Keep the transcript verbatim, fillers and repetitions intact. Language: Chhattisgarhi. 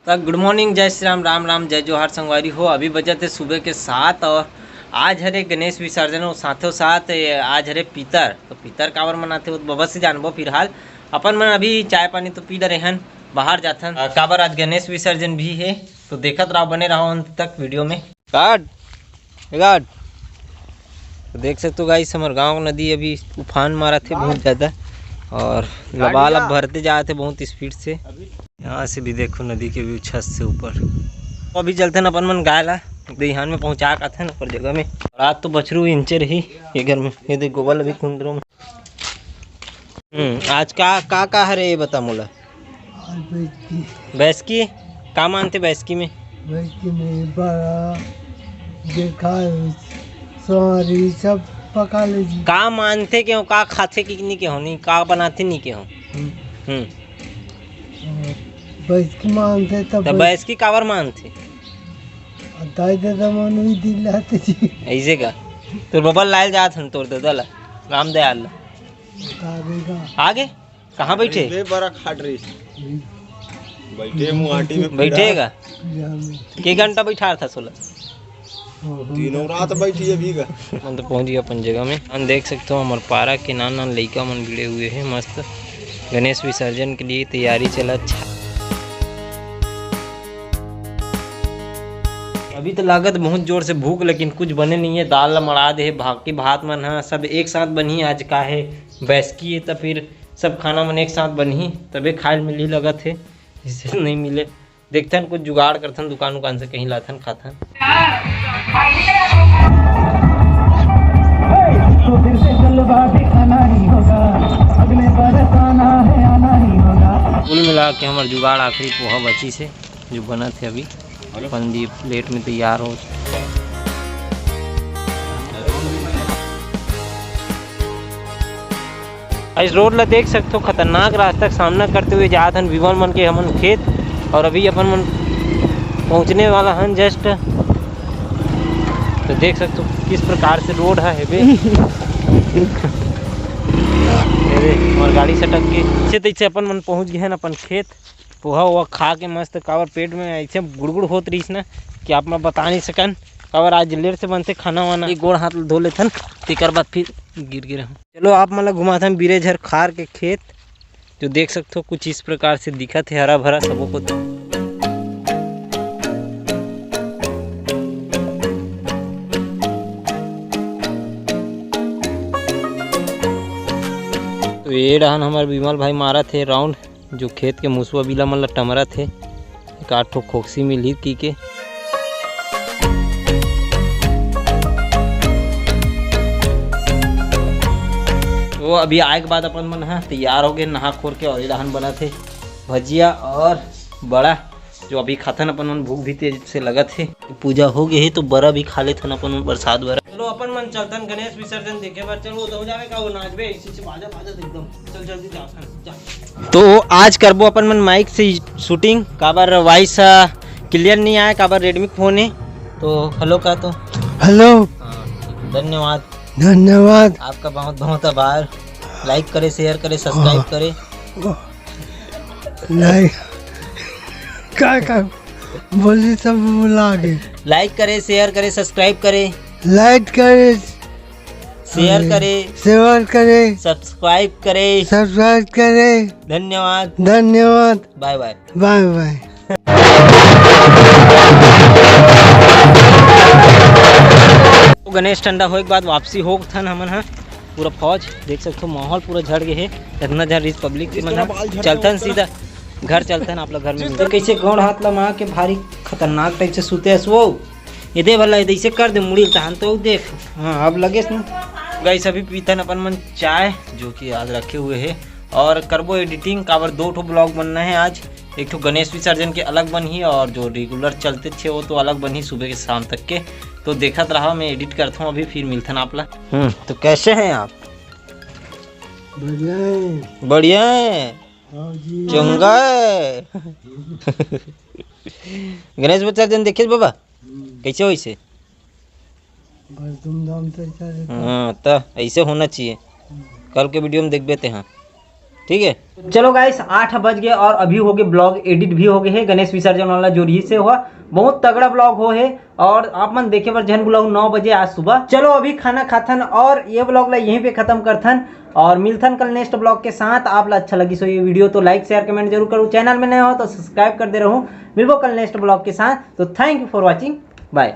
त गुड मॉर्निंग, जय श्री राम, राम राम, जय जोहार संगवारी हो। अभी बजत हे सुबह के सात और आज हरे गणेश विसर्जन और साथों साथ ए, आज हरे पितर। तो पितर काबर मनाथे वो तो बबा से जानबो। फिलहाल अपन मन अभी चाय पानी तो पी डरे हन, बाहर जाथन। अ, काबर आज गणेश विसर्जन भी हे, तो देखत रहो, बने रहो अंत तक वीडियो में। गार्ड, ए गार्ड, तो देख सकते हो गाइस, हमर गांव नदी अभी उफान मारत हे बहुत ज्यादा और लबालब भरते जात हे बहुत स्पीड से। यहाँ से भी देखो नदी के व्यू छत से ऊपर। तो अभी चलथन अपन मन गाय ला दईहान में पहुंचा के आथन ओकर जगह में। रात तो बछरू इंचे रही ये घर में। ये देख गोबर अभी कुंदरो में। हम्म, आज का का का हरे ये बता मोला। आज बैसकी। बैसकी का मानथे बैसकी में? बैसकी में बड़ा देखा, सॉरी सब पका ले जी। का मानथे के हो, का खाथे कि नहीं के हो, नहीं का बनाथे नहीं के हो? हम्म। हम्म। बैसकी मानथे तब त बैसकी काबर मानथे? दाई ददा मन भी दिल लाते जी। ऐसे का? तोर बबल लायल जात हन तोर ददा ला, रामदयाल ला। आगे कहाँ बैठे? बड़ा खाट रही। बैठे मुहाटी में बैठेगा। के घंटा बैठा था सोला? तीनों रात बैठी अभी का। मन तो पहुंच गया अपन जगह में। हम देख सकते हो हमारे पारा के नान नान लइका मन भिड़े हुए हैं, मस्त गणेश विसर्जन के लिए तैयारी चला। अभी तो लागत बहुत जोर से भूख, लेकिन कुछ बने नहीं है। दाल ला मड़ा दे है, बाकी भात मन हा सब एक साथ बनी आज का है बैसकी है, तो फिर सब खाना मन एक साथ बनही तबे खाए मिलही लगत हे, जिसे नहीं मिले। देखथन कुछ जुगाड़ करथन, दुकान उकान से कहीं लाथन खाथन। कुल मिला के हमर जुगाड़ आखिरी पोहा बची से जो बनत हे अभी। अपन भी प्लेट में तैयार हो। इस रोड ला देख सकते हो, खतरनाक रास्ता का सामना करते हुए जात हन विमल मन के हमन खेत, और अभी अपन मन पहुंचने वाला हन जस्ट। तो देख सकते हो किस प्रकार से रोड है हेबे। अरे, हमार गाड़ी सटक के इसे तैसे अपन मन पहुंच गए हैं अपन खेत। पोहा वोहा खा के मस्त, काबर पेट में ऐसे गुड़गुड़ होत रहीस ना कि आप मैं बता नहीं सकन। काबर आज लेट से बनते खाना वाना। एक गोड़ हाथ धो लेथन, तेकर बाद फिर गिर गिर हम। चलो आप मन ला घुमाथन बिरेझर खार के खेत, जो देख सकते हो कुछ इस प्रकार से दिखत है, हरा भरा सबो को। तो ये डहन हमारे विमल भाई मारत हे राउंड। जो खेत के मुसवा बिला मन ला टमरत हे, एक आध ठो खोकसी मिलही की के। तो अभी आए के बाद अपन मन ह तैयार हो गए नहा खोर के, और ये डहन बनत हे भजिया और बड़ा, जो अभी खाथन अपन मन, भूख भी तेज से लगत हे। पूजा हो गए हे तो बड़ा भी खा लेथन अपन मन प्रसाद बड़ा। चलो अपन मन चलथन गणेश विसर्जन देखे बर। चलो तो हो जावे का वो नाचबे इसी से बाजा बाजा एकदम। चल जल्दी जा, जा। तो आज करबो अपन मन माइक से शूटिंग, काबर वॉइस क्लियर नहीं आया, काबर रेडमी फोन है। तो हेलो का तो हेलो। हाँ, धन्यवाद। धन्यवाद। आपका बहुत बहुत आभार। लाइक करे, शेयर करे, सब्सक्राइब करे। लाइक का का बोली सब बुला के। लाइक करे, शेयर करे, सब्सक्राइब करे। लाइक करे, शेयर करे, शेयर करे, सब्सक्राइब करे, सब्सक्राइब करे। धन्यवाद। धन्यवाद। बाय बाय। बाय बाय। तो गणेश ठंडा होए के बाद वापसी हो थन हमन ह। पूरा फौज देख सकते हो, माहौल पूरा झड़ गए है। इतना झड़ रही पब्लिक मन ह। चलथन सीधा घर, चलथन आप लोग घर में। तो कैसे गोड़ हाथ लमा के भारी खतरनाक टाइप से सुते हस वो। ये दे भला, ये ऐसे कर दे मुड़ी ल, तहन तो देख। हाँ, अब लगे ना। गाइस, अभी पीथन अपन मन चाय, जो कि आज रखे हुए है, और करबो एडिटिंग, काबर दो ठो ब्लॉग बनना है आज। एक ठो गणेश विसर्जन के अलग बनही, और जो रेगुलर चलते थे वो तो अलग बनही सुबह के शाम तक के। तो देखत रहा, मैं एडिट करता हूँ अभी, फिर मिलथन आप ला। हम्म, तो कैसे हैं आप? बढ़िया है। बढ़िया है। हाँ जी। चंगा है। गणेश विसर्जन देखे बाबा? हम्म। कैसे होइसे? बस धूमधाम से चले तो। हाँ, तो ऐसे होना चाहिए। हम्म। कल के वीडियो में देखबे ते, हाँ। ठीक है। चलो गाइस, आठ बज गए और अभी हो गए, ब्लॉग एडिट भी हो गए है गणेश विसर्जन वाला जो रहिस हे, बहुत तगड़ा ब्लॉग हो है। और आप मन देखे बर झन भुलाहू, नौ बजे आज सुबह। चलो अभी खाना खाथन और ये ब्लॉग ला यहीं पे खत्म करथन और मिलथन कल नेक्स्ट ब्लॉग के साथ। आप ला अच्छा लगिस हो ये वीडियो तो लाइक शेयर कमेंट जरूर करो, चैनल में नए हो तो सब्सक्राइब कर दे रहू। मिलबो कल नेक्स्ट ब्लॉग के साथ, तो thank you for watching, bye।